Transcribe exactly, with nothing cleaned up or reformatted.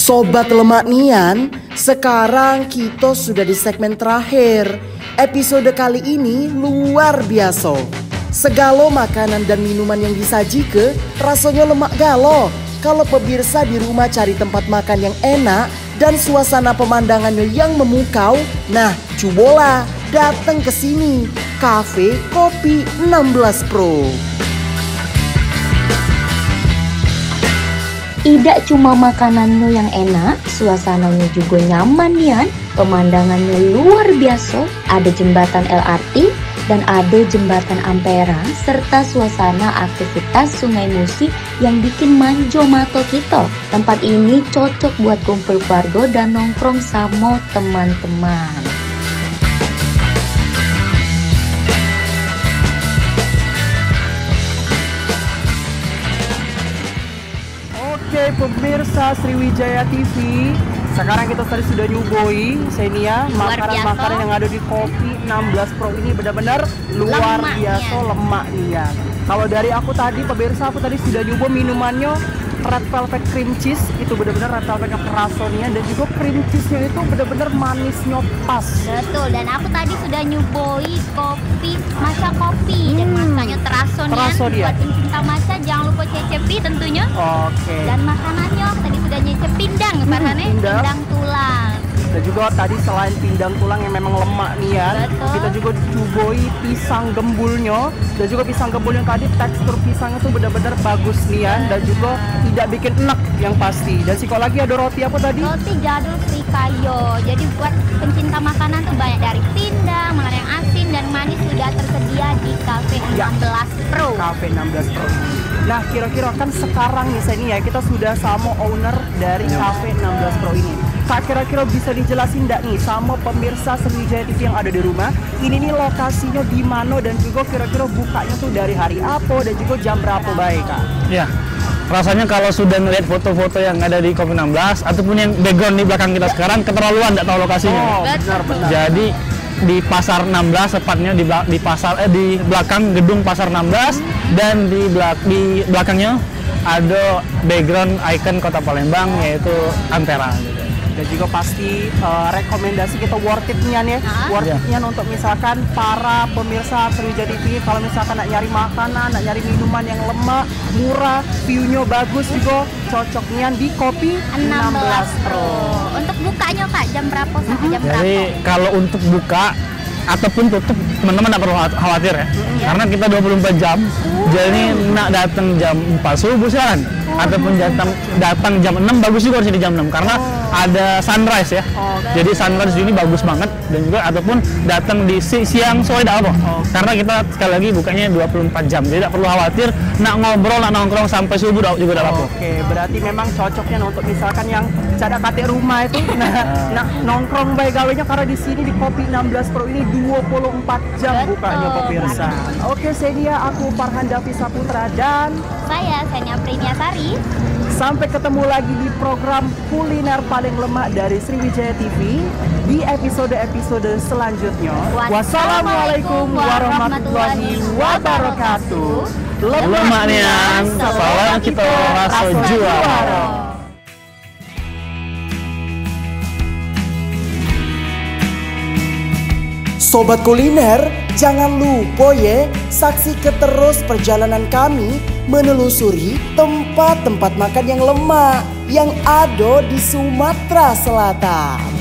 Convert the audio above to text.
Tobat lemak nian, sekarang kito sudah di segmen terakhir. Episode kali ini luar biaso. Segalo makanan dan minuman yang disajike rasonyo lemak galo. Kalo pebirsa di rumah cari tempat makan yang enak dan suasana pemandangannyo yang memukau, nah, cubolah dateng ke sini, Cafe Kopi enam belas Pro. Idak cuma makanannyo yang enak, suasananyo jugo nyaman nian, pemandangannyo luar biaso, ado jembatan L R T dan ado jembatan Ampera serta suasana aktivitas Sungai Musi yang bikin manjo mato kito. Tempat ini cocok buat kumpul keluargo dan nongkrong samo teman-teman. Oke, pemirsa Sriwijaya T V, sekarang kita tadi sudah nyuboi, Xenia, makanan-makanan yang ada di Kopi enam belas Pro ini benar-benar luar biaso lemak nian. Kalau dari aku tadi, pemirsa, aku tadi sudah nyoba minumannya red velvet cream cheese, itu benar-benar red velvetnya keraso nian, dan juga cream cheese-nya itu benar-benar manisnya pas. Betul, dan aku tadi sudah nyuboi kopi, matcha kopi, dan matchanya teraso nian. Buat pencinta matcha, jangan lupa cecepi tentunya. Oke. Dan makanannya, aku tadi sudah nyecep pindang, Farhan, eh? Pindang tulang. Dan juga tadi selain pindang tulang yang memang lemak nian, kita juga cuboi pisang gembulnya. Dan juga pisang gembulnya tadi, tekstur pisangnya tuh benar-benar bagus nian dan juga tidak bikin enek yang pasti. Dan sikok lagi ada roti apa tadi? Roti jadul Srikaya. Jadi buat pencinta makanan tuh banyak, dari pindang, mulai yang asin dan manis sudah tersedia di Cafe enam belas Pro. Cafe enam belas Pro. Nah, kira-kira kan sekarang nih, Xenia, kita sudah sama owner dari Cafe enam belas Pro ini. Kak, kira-kira bisa dijelasin ndak nih sama pemirsa Sriwijaya T V yang ada di rumah, ini nih lokasinya di mana dan juga kira-kira bukanya tuh dari hari apa dan juga jam berapa bae, Kak? Ya, rasanya kalau sudah ngeliat foto-foto yang ada di Kopi enam belas ataupun yang background di belakang kita sekarang, keterlaluan ndak tahu lokasinya. Oh, benar, benar. Jadi di Pasar enam belas, tepatnya di bela-, di pasar, eh, di belakang gedung Pasar enam belas, dan di belak-, di belakangnya ada background ikon Kota Palembang, yaitu Ampera gitu. Dan juga pasti, eh, rekomendasi kita worth it nian ya. Worth it nian untuk misalkan para pemirsa Sriwijaya T V, kalau misalkan nak nyari makanan, nak nyari minuman yang lemak, murah, view-nya bagus juga, cocok nian di Kopi enam belas Pro. Untuk bukanya, Kak, jam berapa sampai jam berapa? Jadi kalau untuk buka ataupun tutup, teman-teman ndak perlu khawatir ya. Karena kita dua puluh empat jam. Jadi nak datang jam empat subuh silakan. Ataupun datang, datang jam enam, bagus juga di sini jam enam karena ada sunrise ya. Jadi sunrise di sini bagus banget, dan juga ataupun datang di si-, siang sore ndak apa. Karena kita sekali lagi bukanya dua puluh empat jam. Jadi ndak perlu khawatir, nak ngobrol, nak nongkrong sampai subuh ndak, juga ndak apa. Oke, berarti memang cocoknya untuk misalkan yang cak dak katik rumah itu, nah, nak nongkrong bae gawenya karena di sini di Kopi enam belas Pro ini dua puluh empat jam bukanya, pemirsa. Oke, Xenia, aku Farhan Davi Saputra dan saya Xenia Priniasari. Sampai ketemu lagi di program kuliner paling lemak dari Sriwijaya T V di episode-episode selanjutnya. Wassalamualaikum warahmatullahi wabarakatuh. Lemak nian, salam kita raso juara. Sobat kuliner, jangan lupa ye, saksikan terus perjalanan kami menelusuri tempat-tempat makan yang lemak yang ada di Sumatera Selatan.